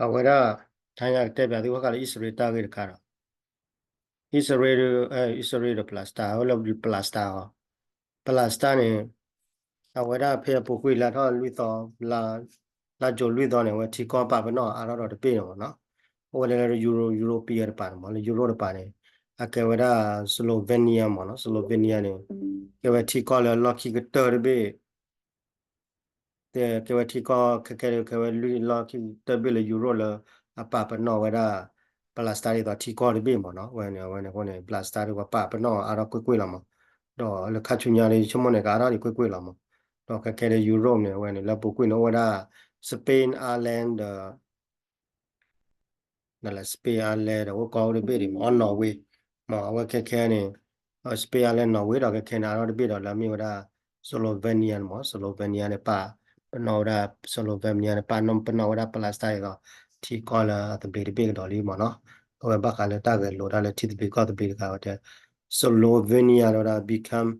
အဝဲဒၣ် တဟါညါကတဲပၠးသုဘၣ်ဃးလၢအံၣ်စရ့လးတၢ်ဂ့ၢ်တခါဒီး အံၣ်စရ့လး, အံၣ်စရ့လးဒီး Palestine အဝဲလၢ Palestine အီၤ, Palestine န့ၣ် အဝဲဒၣ်ဖဲအပူၤကွံာ်လါထီၣ်လွံၢ်သီ, လါ, လါကၠိလွံၢ်သီန့ၣ် အဝဲထံကီၢ်ပာ်ပနီၣ်အါထီၣ်ဒီးတဘ့ၣ်န့ၣ်မ့ၢ်နီၤ, အိၣ်ဝဲဒၣ်လၢ Euro, European တပၤန့ၣ်မ့ၢ် လၢ Euro တပၤန့ၣ် အကဲဝဲဒၣ် Slovenia မ့ၢ်နီၤ, Slovenia န့ၣ် ကဲဝဲထံကီၢ်လၢအလီၢ်ခံကတၢၢ်တဘ့ၣ် ကဲဝဲထံကီၢ်ခဲခဲဒီး ကဲဝဲလွံၢ်လီၢ်ခံကတၢၢ်ဘ့ၣ်လၢ Europe လၢအပာ်ပနီၣ်ဝဲဒၣ် Palestine ဒ်သိးထံကီၢ်တဘ့ၣ်မ့ၢ်နီၤ, ဝဲန့ၣ် အဝဲန့ၣ်အဃိန့ၣ် Palestine ဒ်သိးပာ်ပနီၣ်အါထီၣ်ကွ့ၢ်ကွ့ၢ်လီၤမ့ၢ်, ဒီးလၢခါဆူညါဒီး ယဆိကမိၣ်န့ၣ် ကအါထီၣ်ဒံးကွ့ၢ်ကွ့ၢ်လီၤမ့ၢ်, ဒီးခဲခဲဒီး Europe န့ၣ် အဝဲန့ၣ် လၢပူၤကွံာ်န့ၣ် အိၣ်ဝဲဒၣ် Spain, Ireland ဒီး ဒီးလၢ Spain, Ireland ဒီး အိၣ်ကီၢ်အိၣ်တဘ့ၣ်ဒံးမ့ၢ် အီၣ် Norway မ့ၢ် အဝဲခဲခဲန့ၣ် Spain, Ireland, Norway ဒီးခဲခဲန့ၣ် အါထီၣ်တဘ့ၣ်ဒီးလၢအမ့ၢ်ဝဲဒၣ် Slovenia န့ၣ်မ့ၢ် Slovenia န့ၣ် ပာ်ပနီၣ်ဝဲဒၣ် Slovenia န့ၣ် ပာ်ပနီၣ်ဝဲဒၣ် Palestine ဒ်သိး ထံကီၢ်လၢအသဘျ့တဘ့ၣ်ကဒီးလံမ့ၢ်နီၤ, အဝဲဘၣ်ဃးလၢတၢ်ဂဲၤလိာ်တၢ်လၢထံသဘျ့ကီၢ်သဘျ့တခါဝဲတဲ Slovenia ဒ်ဝဲဒၣ် become,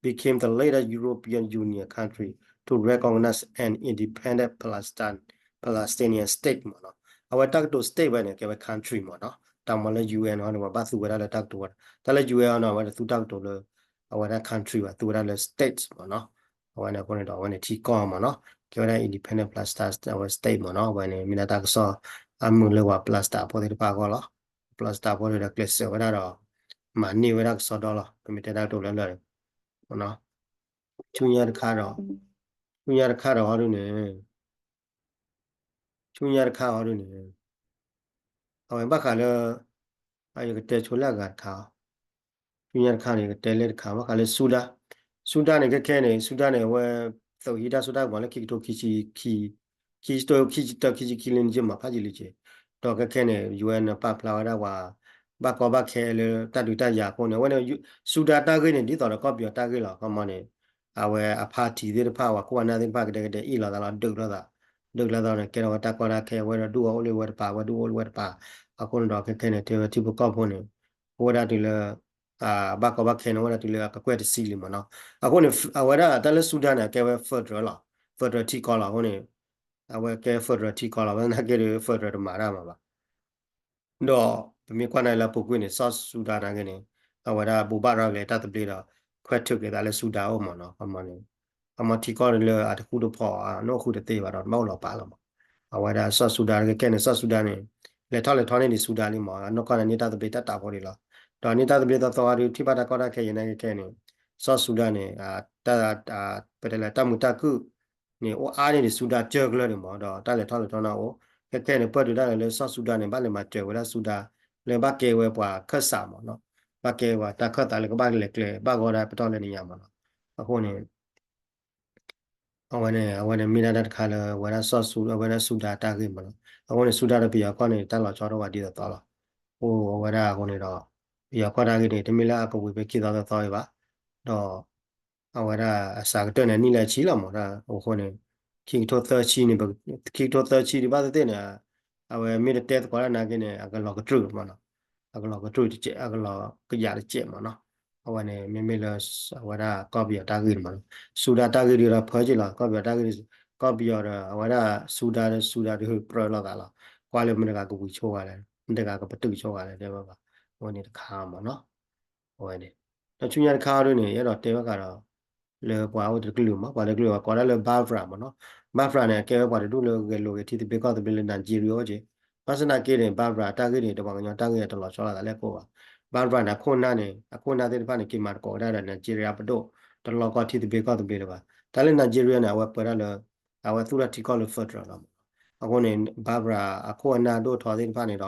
became the latest European Union country to recognize an independent Palestine, Palestinian state မ့ၢ်နီၤ, အဝဲတၢ်ကတိၤ state ဝဲန့ၣ် ကဲဝဲ country မ့ၢ်နီၤ, တၢ်မ့ၢ်လၢ UN န့ၣ် ပှၤဘၣ်သူဝဲဒၣ်လၢတၢ်ကတိၤဝဲဒၣ် တၢ်လၢ UN န့ၣ် အဝဲတသူတၢ်ကတိၤလၢ အဝဲဒၣ် country ဘၣ် သူဝဲဒၣ်လၢ state မ့ၢ်နီၤ, အဝဲန့ၣ်အဃိန့ၣ်ဒီး အဝဲန့ၣ်ထံကီၢ်မ့ၢ်နီၤ, ကဲဝဲဒၣ် independent Palestine အဝဲ state မ့ၢ်နီၤ, အဝဲန့ၣ် မ့ၢ်ဒၣ်တၢ်ကစီၣ်အမုာ်လၢပှၤ Palestine ဖိသ့ၣ်တဖၣ်အဂီၢ်လီၤ, Palestine ဖိသ့ၣ်ဒီးကျဲးစၢးဝဲဒၣ်ဒီး မၤန့ၢ်ဝဲဒၣ်ကစီဒီလီၤ, ပမ့ၢ်တဲတၢ်ကတိၤလၢလၢာ်န့ၣ် ဆူညါတခါဒီး, ဆူညါတခါဒီးဟီဒုန့ၣ်, ဆူညါတခါဟီဒုန့ၣ်, အဝဲဘၣ်ဃးလၢ ယကတဲဆိလၢအဂၤတခါ, ဆူညါတခါန့ၣ် ယကတဲလၢတခါ ဘၣ်ဃးလၢ Sudan, Sudan န့ၣ် ခဲခဲန့ၣ် Sudan န့ၣ် အဝဲ သုးဟံးတၢ်စိတၢ်ကမီၤလၢခံကထိခံဆံခံ, ခံကထိခံဆံတၢ ခံဆံခံလၢနကမၤဖးယံာ်လံက့ၤ, ဒီးခဲခဲန့ၣ် UN န့ၣ် ပာ်ဖျါဝဲဒၣ်ပှၤ ဘၣ်ကီဘၣ်ခဲလၢတၢ်ဒုးတၢ်ယၤအဃိန့ၣ် အဝဲန့ၣ် Sudan တၢ်ဂ့ၢ်န့ၣ် ဒ်သိးဒီးကီၢ်ပယီၤတၢ်ဂ့ၢ်လီၤ, ခီမီန့ၣ် အဝဲအ party သ့ၣ်တဖၣ် ပှၤခိၣ်ပှၤနၢ်သ့ၣ်တဖၣ် ကဒဲကဒဲအ့ၣ်လိာ်သးလီၤ ဒုးလိာ်သး, ဒုးလိာ်သးန့ၣ် ကဲထီၣ်ဝဲတၢ်ကီတၢ်ခဲ အဝဲဒီးဒုးအီၤအိၣ်လၢဝဲတပၤ အဝဲဒုးအိၣ်လၢဝဲတပၤ, အဃိန့ၣ်ဒီးခဲခဲန့ၣ် တဲဝဲထံဖိကီၢ်ဖိန့ၣ် အိၣ်ဝဲဒၣ်တုၤလၢ ဘၣ်ကီဘၣ်ခဲန့ၣ် အိၣ်ဝဲဒၣ်တုၤလၢအကကွဲၢ်တဆံလံမ့ၢ်နီၤ, အဃိန့ၣ် အဝဲဒၣ်တၢ်လၢ Sudan န့ၣ် အကဲဝဲ federal လီၤ, federal ထံကီၢ်လီၤ, အဃိန့ၣ် အဝဲကဲ federal ထံကီၢ်လီၤ, ဘၣ်သနာ်က့ဒီး federal တမၤတၢ်မၤဘၣ် ဒီးပမ့ၢ်ကွၢ်န့ၣ်လၢအပူၤကွံာ်န့ၣ် South Sudan နာ်က့န့ၣ် အဝဲဒၣ်ဘိးဘၣ်ရၤလၢတၢ်သဘျ့ဒီး ခွဲးထုးက့ၤသးလၢ Sudan အိၣ်မ့ၢ်နီၤ, ခီမီန့ၣ် ခီမီထံကီၢ်လၢအတဃူတဖိး အနိၣ်ဃုတသ့ဘၣ်ဒီး တဘၣ်အိၣ်လီၤပာ်လီၤမး, အဝဲဒၣ် South Sudan နာ်က့ခဲန့ၣ် South Sudan န့ၣ် လဲၤထီၣ်လဲၤထီန့ၢ်ဒံး Sudan လံမး, အနီၢ်ကီၢ်န့ၣ် န့ၢ်တၢ်သဘျ့တၢ်တးဖိဒံးလီၤ, ဒီးန့ၢ်တၢ်သဘျ့သီသီအါဒုး ထံၣ်ဘၣ်တၢ်ကီတၢ်ခဲယဲၢ်နာ်က့ခဲန့ၣ် South Sudan န့ၣ် တၢ် ပတဲလၢတၢ်မုာ်တၢ်ခုၣ် န့ၣ် အိၣ်အါန့ၢ်ဒံး Sudan ကၢၢ်ကျၢၢ်န့ၣ်မး, ဒီးတၢ်လဲၤထီၣ်လဲၤထီန့ၣ်အိၣ်, ခဲခဲန့ၣ် ပၢၢ်တုၤဒၣ်လဲာ်လၢ South Sudan န့ၣ် ဘၣ်လဲၤမၤစၢၤဝဲဒၣ် Sudan လၢဘၣ်ကဲဝဲပှၤခၢၣ်စးမးနီၤ, ဘၣ်ကဲပှၤတၢ်ခၢၣ်သးလၢကဘၣ်လဲၤကျဲၤဘၣ်ဂီၢ်ဒၣ်ပတီၢ်လၢနံၤညါမးနီၤ, အဃိန့ၣ် အဝဲန့ၣ် အဝဲန့ၣ်မ့ၢ်ဒၣ်တၢ်တခါလၢ အဝဲဒၣ် South Su-, အဝဲဒၣ် Sudan တၢ်ဂ့ၢ်မးနီၤ, အဃိန့ၣ် Sudan ဒီးပယီၤကီၢ်န့ၣ် တၢ်လီၤဆီဒိၣ်ဝဲဒ်သိးသိးလီၤ, အိၣ်အဝဲဒၣ်အဃိန့ၣ်ဒီး ပယီၤကီၢ်တၢ်ဂ့ၢ်န့ၣ် တမ့ၢ်လၢအကဝံၤဖဲခံသီသၢသီအံၤဘၣ်, ဒီး အဝဲဒၣ်အစှၤကတၢၢ်န့ၣ် နံၣ်လၢအဆံလီၤမး, အဃိန့ၣ် ခံကထိသၢဆံန့ၣ် ခံကထိသၢဆံဒံးဘၣ်သ့ၣ်သ့ၣ်န့ၣ် အဝဲမ့ၢ်တတဲသကိးတၢ်နာ်က့န့ၣ် အကလီၤကတြူၢ်မးနီၤ, အကလီၤကတြူၢ်တစဲး အကလီၤကယာ်တစဲးမးနီၤ, အဝဲန့ၣ် မ့မ့ၢ်လၢ အဝဲဒၣ်ကီၢ်ပယီၤတၢ်ဂ့ၢ်န့ၣ်မးနီၤ, Sudan တၢ်ဂ့ၢ်ဒုးဒီးဖၢက့ၤလီၤ, ကီၢ်ပယီၤတၢ်ဂ့ၢ်ဒုး ကီၢ်ပယီၤဒီး အဝဲဒၣ် Sudan ဒီး Sudan ဒုးပြၢလိာ်သးလီၤ, ကွၢ်လၢမတၤတဂၤကဝံၤဆိဂၤလဲၣ် မတၤတဂၤကပတုာ်ဆိဂၤလဲၣ် တဲဝဲဘၣ်, အဝဲန့ၣ်တခါမးနီၤ, အဝဲန့ၣ် ဒီးဆူညါတခါဒ်န့ၣ် ယအဲၣ်ဒိးတဲဘၣ်ဃးဒီး လၢပှၤအိၣ်တကလုာ်မး ပှၤတကလုာ်အကိးဒၣ်လၢ Biafra မးနီၤ, Biafra န့ၣ် အကဲဝဲပှၤတဒူၣ်လၢဂဲၤလိာ်က့ၤထံသဘျ့ကီၢ်သဘျ့လၢ Nigeria အိၣ်က့ၤ, ဘၣ်ဆၣ်သနာ်က့န့ၣ် Biafra တၢ်ဂ့ၢ်န့ၣ် ဒီးပှၤကညီတၢ်ဂ့ၢ်န့ၣ် တလီၤဆီလိာ်သးလၢအခိၣ်ဘၣ်, Biafra န့ၣ် အခိၣ်အနၢ်န့ၣ် အခိၣ်အနၢ်သ့ၣ်တဖၣ်န့ၣ် က့ၤမၤသကိးဝဲဒၣ်ဒီး Nigeria ပဒိၣ်, တလီၤကီထံသဘျ့ကီၢ်သဘျ့လၢၤဘၣ်, တၢ်လၢ Nigeria န့ၣ် အဝဲပၢတၢ်လၢ အဝဲသူၣ်ထီၣ်ထံကီၢ်လၢ federal လီၤမး, အဃိန့ၣ် Biafra အခိၣ်အနၢ်ဒိၣ်ထီသ့ၣ်တဖၣ်န့ၣ်ဒီး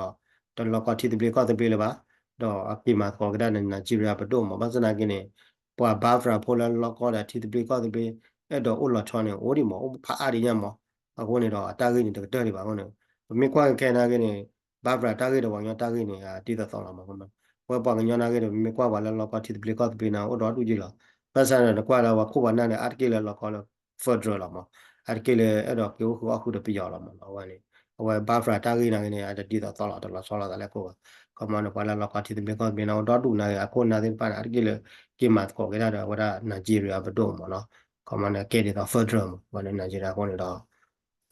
တလီၤကီထံသဘျ့ကီၢ်သဘျ့လၢၤဘၣ်, ဒီးအက့ၤမၤသကိးက့ၤဒၣ်န့ၣ် Nigeria ပဒိၣ်မး, ဘၣ်ဆၣ်သနာ်က့န့ၣ် ပှၤ Biafra ဖိလၢလီၤကီဒီးထံသဘျ့ကီၢ်သဘျ့ အဲၣ်ဒိးအိၣ်လီၤဆီန့ၣ် အိၣ်ဒံးမး အိၣ်ဖးအါဒံးညါမး, အဃိန့ၣ်ဒီး အတၢ်ဂ့ၢ်န့ၣ် တကတၢၢ်ဒံးဘၣ်အဃိန့ၣ် ပမ့ၢ်ကွၢ်က့ၤခဲနာ်က့န့ၣ် Biafra တၢ်ဂ့ၢ်ဒီးပှၤကညီတၢ်ဂ့ၢ်န့ၣ် ဒ်သိးသိးလီၤမး, အဝဲပှၤကညီနာ်က့ဒီး ပမ့ၢ်ကွၢ်ပှၤလၢလီၤကီထံသဘျ့ကီၢ်သဘျ့န့ၣ် အိၣ်ဒီဒူၣ်ယံလီၤ, ဘၣ်ဆၣ်ဒီးနကွၢ်လၢပှၤခိၣ်ပှၤနၢ်န့ၣ် အါတက့ၢ်လၢလီၤကီလၢ federal လီၤမး, အါတက့ၢ်လၢအဲၣ်ဒိးက့ၤအိၣ်ဃုာ်အီၣ်ဃုာ်ဒီးပယီၤလီၤမးနီၤ, အဝဲန့ၣ် အဝဲ Biafra တၢ်ဂ့ၢ်နာ်က့န့ၣ် အတဒ်သိးသိးလီၤ တလီၤဆီလိာ်သးလၢအခိၣ်ဘၣ်, ခီမီန့ၣ် ပှၤလၢလီၤကီထံသဘျ့ကီၢ်သဘျ့န့ၣ် အိၣ်ဒီဒူၣ်နာ်က့ အခိၣ်အနၢ်သ့ၣ်တဖၣ်န့ၣ် အါတက့ၢ်လၢ က့ၤမၤသကိးက့ၤဒၣ်ဒီးအဝဲဒၣ် Nigeria ပဒိၣ်မးနီၤ, ခီမီန့ၣ် အကဲဒ်သိး federal မး အဝဲန့ၣ် Nigeria အဃိန့ၣ်ဒီး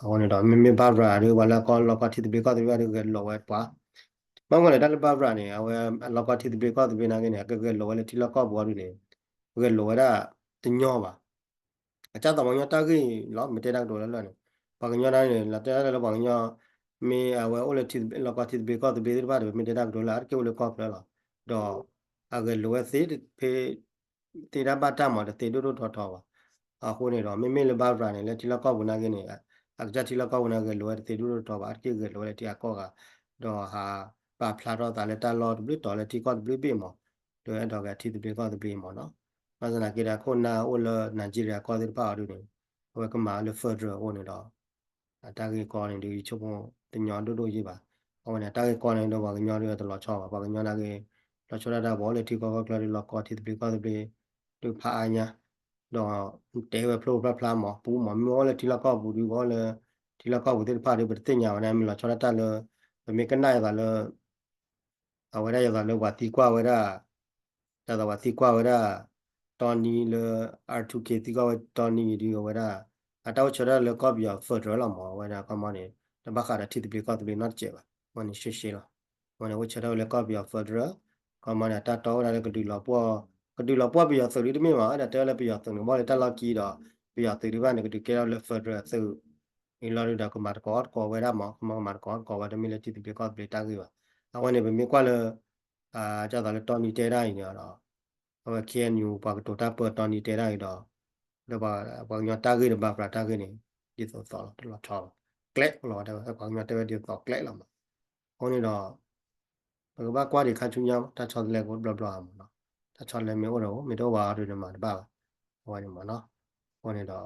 အဃိန့ၣ်ဒီး မ့မ့ၢ် Barbara ဒုး ပှၤလၢအကီလီၤကီထံသဘျ့ကီၢ်သဘျ့ဘၣ်ဒုး ဂဲၤလိာ်ဝဲပှၤ, ဘၣ်မနုၤလဲၣ် တၢ်လၢ Barbara န့ၣ် အဝဲအလီၤကီထံသဘျ့ကီၢ်သဘျ့နာ်က့န့ၣ် အကဂဲၤလိာ်ဝဲလၢထံလီၢ်ကီၢ်ပူၤအီၤဒုးန့ၣ် ဂဲၤလိာ်ဝဲဒၣ်တညီဘၣ်. အကၢ်သးပှၤကညီတၢ်ဂ့ၢ်လီၤ မ့ၢ်တဲတၢ်ကတိၤလၢလၢ်န့ၣ် ပှၤကညီတၢ်န့ၣ် လီၤတဲဒၣ်လၢပှၤကညီ မ့ၢ်အဝဲအိၣ်လၢထံလီၢ်ကီၢ်ထံသဘျ့ကီၢ်သဘျ့သ့ၣ်တဖၣ်ဒီး မ့ၢ်တဲတၢ်ကတိၤလၢအါတက့ၢ်အိၣ်လၢကီၢ်ချၢလီၤ. ဒီးအဂဲၤလိာ်ဝဲသ့ ဖဲ သ့တၢ်ဘၣ်တၢ်မး တသ့ဒိၣ်ဒိၣ်ထီထီဘၣ်. အဃိန့ၣ်ဒီး မ့မ့ၢ်လၢ Barbara န့ၣ် လၢထံလီၢ်ကီၢ်ပူၤနာ်က့န့ၣ် အကစၢ်ထံလီၢ်ကီၢ်ပူၤန့ၣ် ဂဲၤလိာ်ဝဲတသ့ဒိၣ်ဒိၣ်ထီထီဘၣ် အါတက့ၢ်ဂဲၤလိာ်ဝဲလၢထံအကီၢ်ဂၤ ဒီးဟးပာ်ဖျါထီၣ်သးလၢတၢ်လီၢ်တဘျုးတီၤလၢထံကီၢ်တဘျုးဘ့ၣ်မး ဒီးအဲၣ်ဒိးဂဲၤထံသဘျ့ကီၢ်သဘျ့မးနီၤ. ဘၣ်ဆၣ်သနာ်က့ဒီး ခိၣ်နၢ်အိၣ်လၢ Nigeria ကီၢ်သ့ၣ်တဖၣ်အီၤဒုးန့ၣ် အဝဲကမၤလၢ federal အဃိန့ၣ်ဒီး အတၢ်ဂ့ၢ်ကီန့ၣ်ဒုး ယဆိကမိၣ်တညီဒိၣ်ဒိၣ်ယ့ၢ်ဘၣ်. အဝဲန့ၣ် အတၢ်ဂ့ၢ်ကီန့ၣ်ဒုးပှၤကညီဒုးတလီၤဆီဘၣ်. ပှၤကညီနာ်က့ လီၤဆီဒၣ်တၢ် ပှၤအိၣ်လၢထံကီၢ်ကီၢ်ချၢဒုး လီၤကီထံသဘျ့ကီၢ်သဘျ့ ဒုးဖးအါညါ ဒီးတဲဝဲဖျိဖျါဖျါမး ပူမး မ့ၢ်အိၣ်လၢထံလီၢ်ကီၢ်ပူၤဒုး ပှၤအိၣ်လၢထံလီၢ်ကီၢ်ပူၤဒုး ပတသ့ၣ်ညါဝဲဒၣ် မ့ၢ်လီၤဆီဒၣ်တၢ်လၢ ပမ့ၢ်ကနၣ်ယသးလၢ အဝဲဒၣ်ယသးလၢပှၤသံကွၢ်ဝဲဒၣ် ယသးပှၤသံကွၢ်ဝဲဒၣ် တီနံလၢ R two K သံကွၢ်ဝဲတီနံဒုး အဝဲဒၣ် အတၢ်အိၣ်ဆၢထၢၣ်လၢကီၢ်ပယီၤ federal လီၤမး အဝဲဒၣ်ကီမီန့ၣ် တဘၣ်ဃးဒီးထံသဘျ့ကီၢ်သဘျ့နီတစဲးဘၣ်. အဝဲန့ၣ်ရှဲရှဲလီၤ. အဝဲန့ၣ်အိၣ်ဆၢထၢၣ်လၢကီၢ်ပယီၤ federal ကီမီန့ၣ် အတၢ်တီအိၣ်ဒၣ်လၢကဒုးလီၤပှီၢ် ကဒုးလီၤပှီၢ်ပယီၤသုးဒုးတမ့ၢ်ဘၣ် အဲၣ်ဒိးတဲဝဲလၢပယီၤသုးန့ၣ် ကဘၣ်လၢတၢ်လီၢ်ခံဒီး ပယီၤသုးဒုးဘၣ်န့ၣ် ကဒုးကဲထီၣ်လၢ federal သုး အံၤလီၤဒုးဒီး ကမၤသကိးအီၣ်သကိးဝဲဒၣ်မး ကမၤကမၤသကိးအီၣ်သကိးဝဲ တမ့ၢ်လၢထံသဘျ့ကီၢ်သဘျ့တၢ်ဂ့ၢ်ဘၣ်. အဝဲန့ၣ် ပမ့ၢ်ကွၢ်လၢ ဒ်သိးလၢတီနံတဲဒၣ်အံၤန့ၣ်ဒီး အဝဲ K N U ပှၤကတိၤတၢ်ပၢတီနံတဲဒၣ်အံၤဒီး ဒီးပှၤကညီတၢ်ဂ့ၢ်ဒီး Barbara တၢ်ဂ့ၢ်န့ၣ် ဒ်သိးသိးလီၤ တလီၤဆီဘၣ် ကျဲလီၤဝဲဒၣ် ပှၤကညီတဲဝဲဒ်သိးကျဲလီၤမး. အဃိန့ၣ်ဒီး ပကဘၣ်ကွၢ်ဒံးခါဆူညါ တၢ်ဆီတလဲကအိၣ်တဘျီဘျီဧါမးနီၤ. တၢ်ဆီတလဲမ့ၢ်အိၣ်ဒီးအိၣ် မ့ၢ်တအိၣ်ဘၣ်အီၤဒုးနမၤတဘၣ်ဘၣ်. အဝဲန့ၣ်မးနီၤ. အဃိန့ၣ်ဒီး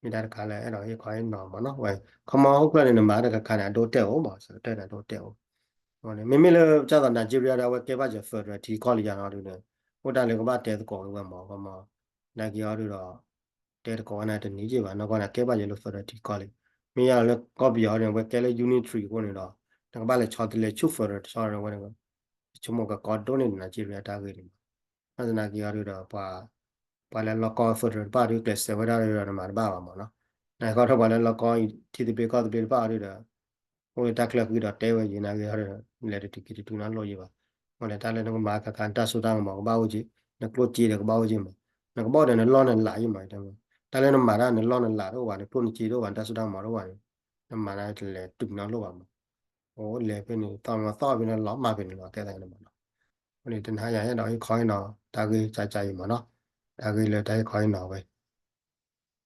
မ့ၢ်တၢ်တခါလၢအဲၣ်ဒိးဟ့ၣ်ခီဟ့ၣ်နီၤမးနီၤ. ဝဲ ခီမီဟီၣ်ခိၣ်ချၢန့ၣ် နမၤတၢ်တခါခါန့ၣ် အဒိတဲာ်အိၣ်မး ဆၢကတီၢ်န့ၣ် အဒိတဲာ်အိၣ်. အဃိန့ၣ် မ့မ့ၢ်လၢကၢ်သိး Nigeria ဒီး အဝဲကဲဘၣ်ယၤ federal ထံကီၢ်လံယၤနီၤဒုးန့ၣ် အိၣ်တၢ်လၢကဘၣ်တဲသကိးက့ၤဝဲမး ခီမီ နာ်က့အီၤဒုးဒီး တဲသကိးဝဲန့ၣ်တနံၤက့ၤဘၣ် နီၢ်ကီၢ်န့ၣ် ကဲဘၣ်ယၤလၢ federal ထံကီၢ်လံ. မ့ၢ်ယၤလၢကီၢ်ပယီၤန့ၣ် အဝဲကဲလၢ unitary အဃိန့ၣ်ဒီး နကဘၣ်လဲၤဆီတလဲဆူ federal တဆီန့ၣ်ဝဲန့ၣ် ယဆိကမိၣ်ကကီဒိၣ်န့ၢ် Nigeria တၢ်ဂ့ၢ်န့ၣ်မး. ဘၣ်ဆၣ်သနာ်က့အီၤဒုးဒီး ပှၤလၢလီၤကီ federal တဖၣ်ဒုးကျဲးစၢးဝဲဒၣ်ဒီးနမၤတဘၣ်ဘၣ်မးနီၤ. နခီထီၣ်ပှၤလၢလီၤကီထံသဘျ့ကီၢ်သဘျ့တဖၣ်အီၤဒုးဒီး အိၣ်လၢတၢ်ချၢဃံဒီးတဲဝဲယံၤနာ်က့အီၤဒီး လဲၤတတုၤက့ၤတတုၤနီတလိၣ်ယံၤဘၣ်. မ့ၢ်လဲၤတၢ်လၢနကမၤခါခါ နတၢ်စိတၢ်ကမီၤကဘၣ်အိၣ်က့ၤ, နကျိၣ်စ့ဒီးကဘၣ်အိၣ်က့ၤမး, နကဘၣ်အိၣ်ဒီးနလီၢ်နလၤယံၤမး. တၢ်လၢနမၤတၢ် နလီၢ်နလၤတအိၣ်ဘၣ်, နကျိၣ်နစ့တအိၣ်ဘၣ်, နတၢ်စိတၢ်ကမီၤတအိၣ်ဘၣ်န့ၣ် နမၤတၢ်တလဲၤတုၤနီတလိၣ်ဘၣ်မး. အိၣ်လဲၤဖဲန့ၣ် သီၣ်မၤသီၣ်ဖဲန့ၣ် လီၤမၢ်ဖဲန့ၣ်လီၤ ကဲသးန့ၣ်မးနီၤ. အဃိန့ၣ် တနၤယၤအဲၣ်ဒိးဟ့ၣ်ခီဟ့ၣ်နီၤ တၢ်ဂ့ၢ်ကၢကၢအံၤမးနီၤ. တၢ်ဂ့ၢ်လၢတၢ်ဟ့ၣ်ခီဟ့ၣ်နီၤဝဲ